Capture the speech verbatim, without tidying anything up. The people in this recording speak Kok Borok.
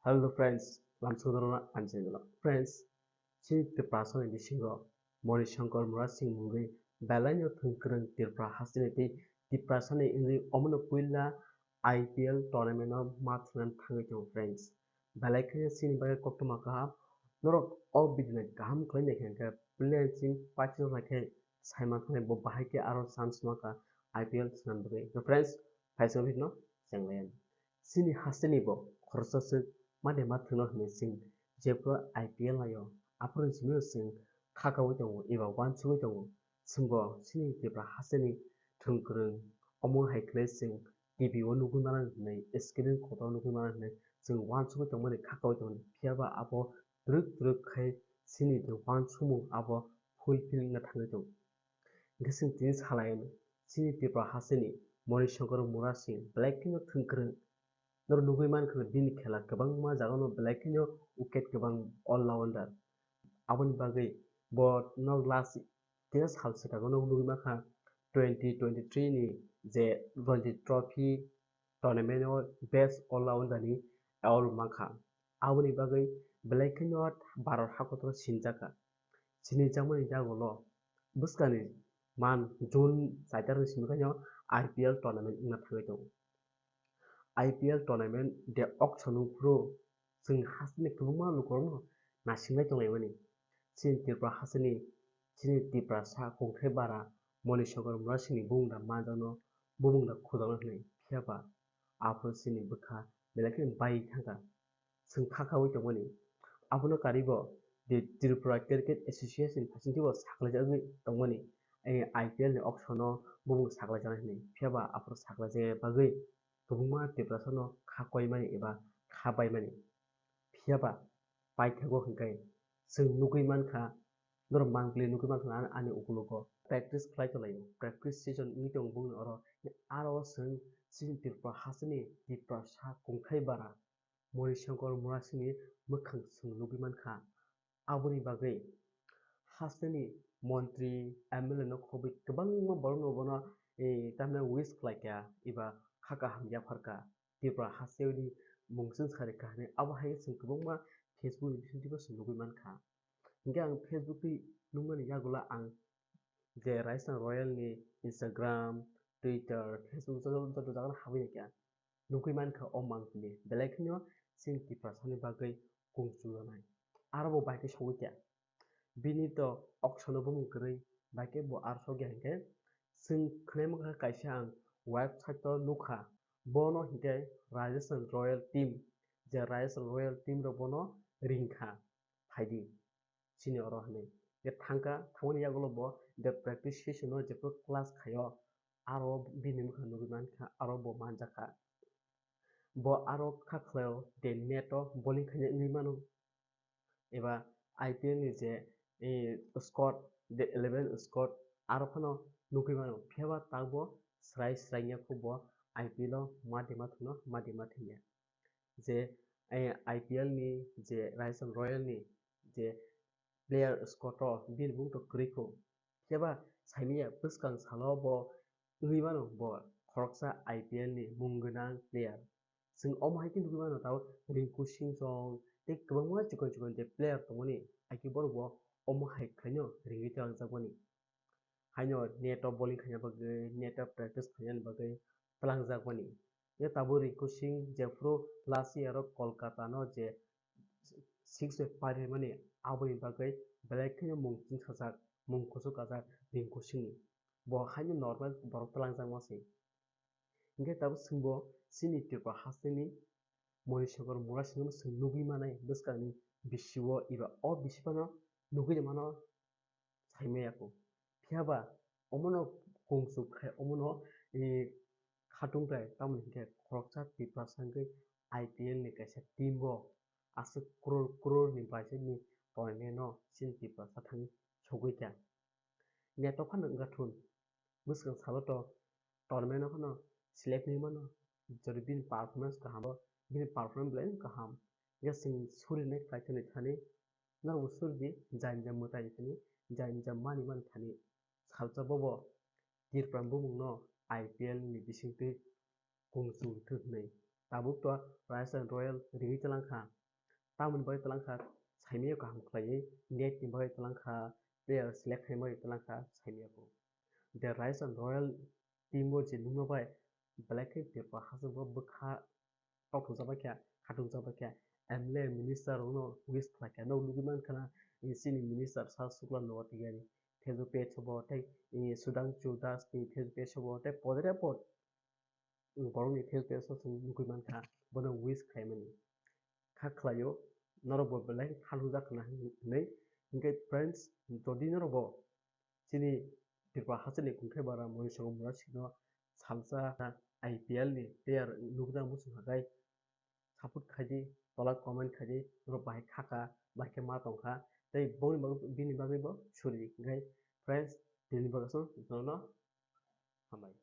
Hello friends, lamsong dorona anjengla. Friends, chini Tiprasani bisingo Moni Shankar Murasing mungwi belaino thwngkwrwng Tripura hasteni tei Tiprasani wngwi omono puila I P L tournament o ma thwngna thangwi tongo friends. Belai kheno chini bagwi koktwma kaham. Norok o video no kaham khlai naikha hwnkhe player chini paithago khlai khe saiman thangwi bo bahai khe aro chance mankha I P L thwngna bagwi. To friends, phaisok video no chenglaiya. Chini hasteni bo khoroksa swk ma de ma thwngno hwnwi chwng jephru I P L naio, aphuru simi chwng khakaui tongo eba uansugui tongo. Chwngbo chini Tripura hasteni thwngkwrwng omo hai khlai chwng T V o nugui mano hwnwi, screen kotor nugui mano hwnwi chwng uansugui tongmani khakaui tongmani. Phiya ba abo twrwk twrwk khai chini je uansukmung abo fulfill wngna thangwi tongo. Hwnkhe chwng tini salai anw, chini Tripura hasteni Moni Shankar Murasing belai kheno thwngkwrwng. Norok nugui mankha bini khela kwbangma jagano belai kheno wicket kwbang all rounder. Aboni bagwi bo nok last kisa sal swkango nok nugui mankha twenty twenty-three ni je Ranji Trophy tournament o best all rounder ni award mankha. Aboni bagwi belai kheno Bharat hakotoro sinjakha. Sinijakmani yagulo bwskangni man June chaitarni simi khaino I P L tournament wngna thangwi tongo. I P L tournament de auction wng phuru chwng hasteni kwbangma lukurokno nasinglai tonglaimani. Chini Tripura hasteni, chini Tiprasa kongthai bara Moni Shankar Murasingni bumungda manjakno bumungda khudokno hwnwi, phiya ba aphuru chini bwkha belai kheno bai thangkha. Chwng kha khaui tongmani. Abono karwi bo the Tripura Cricket Association phaisingtwi bo saklaijagwi tongmani. I P L ni auction o bumung saklaijaknai hwnwi, phiya ba aphuru saklaijak bagwi kwbangma Tiprasa no kha koimani eba kha baimani. Phiya ba paithago hwnkhe chwng nugui mankha, norok mangpili nugui mankha ani, ani ukologo practice khlai tonglaio, practice session wngwi tongo bongni oro. Aro chwng chini Tripura hasteni Tiprasa kongthai bara Moni Shankar Murasingni mwkhang chwng nugui mankha. Aboni bagwi hasteni montri, M L A no khobwi kwbangma borokno bono, eh, tamni wish khlaikha eba kha kaham yapharkha. Tripura hasteni mung chwng sari kahani abo hai chwng kwbangma Facebook ni bisingtwibo chwng nugui mankha. Hwnkhe ang Facebook twi nukmani yagulo ang je Rajasthan Royal ni Instagram, Twitter, Facebook joto, joto jagano habwi naikha. Nugui mankha o mangpili belai kheno chini Tiprasani bagwi kung chukjaknai. Aro bo bai khe sogwi kha. Bini to auction o bumung kwrwi, bai khe bo aro sogya hinkhe chwng khwnai mankha kaisa ang website o nukha. Bono hinkhe Rajasthan Royal Team, je Rajasthan Royal Team rok bono ringkha, phaidi. Chini oro hinwi. Je thangkha, thangmani yagulo bo je practice session o jephru class khaio, aro bini mwkhang nugui mankha, aro bo manjakha. Bo aro kha khlaio je net o bowling khaina wngwi mano. Eba I P L ni je, eh, squad, je eleven squad, aro phano nugui mano. Phiya ba tabuk bo swrai swrai ya kho bo I P L o ma de ma thwngno, ma de ma thwngya. Je, eh, I P L ni je Rajasthan Royal ni je player squad o bini bumung to kwrwi kho. Phiya ba saimanya bwskang salo bo wngwi mano bo khoroksa I P L ni mung gwnang player. Chwng omo hai khe nugui mano tabuk Rinku Singh Song tei kwbangma chikon chikon je player tongmani, hai khe borok bo omo hai khlaino ringwi twlangjakmani. Haino net o bowling khaina bagwi, net o practice khaina bagwi twlangjakmani. Ye tabuk Rinku Singh jephru last year o Kolkata no je six wicket parilaimani, aboni bagwi belai kheno mung chwngsajak, mung kuchuk kajak Rinku Singh ni. Bo haino normal borok twlangjakma se. Hinkhe tabuk chwngbo chini Tripura hasteni Moni Shankar Murasingno chwng nugui manai bwskangni bisio eba o bisi phano nugui mano saimaya kho. Phiya ba omono kung chuk khai omono, eh, khatung khlai, tamoni hinkhe khoroksa Tiprasa wngwi I P L ni kaisa team bo aswk crore crore ni budget ni tournament no chini Tiprasa thangwi sogwi kha. Neto phano wngkha thun. Bwskang salo to tournament o phano select wngwi mano. Jodi bini performance kaham bo, bini performance belai no kaham. Hwnkhe chwng surinai khlai thani thani, norokbo suri di, jani jani mwtai thani, jani jani mani mani thani. Salsa bobo Tripura bumungno I P L ni bisingtwi kung chuk thwk hwnwi. Tabuk to Rajasthan Royal rigwi twlang kha. Tamoni bagwi twlang kha, saimaya kaham khlaiwi, net ni bagwi twlang kha, player select khaimani twlang kha, saimaya kho. The Rajasthan Royal team o je nukma bai belai khe Tripura hasteo bwkha tokthokjak bai kha, khatungjakbai kha, M L A minister rokno wish khlai kha, nok nugwi mankha na, chini minister Sir Shukla Noatia ni Facebook page o bo tei Sudhanshu Das ni Facebook page o bo tei podere pod borokni Facebook page o chwng nugwi mankha, bono wish khlaimani. Kha khlaio, norok bo belai khe khatungjakna hinwi. Hinkhe friends, jodi norok bo chini Tripura hasteni kungthai bara Monishankar Murasik no salsa I P L ni player nukjak muchung hakai support khaidi, tola comment khaidi, norok bahai khaka, bahai khe ma tongkha, tei boni bagwi, bini bagwi bo suri. Hinkhe friends, tini bagwi aswk, jotono hambai.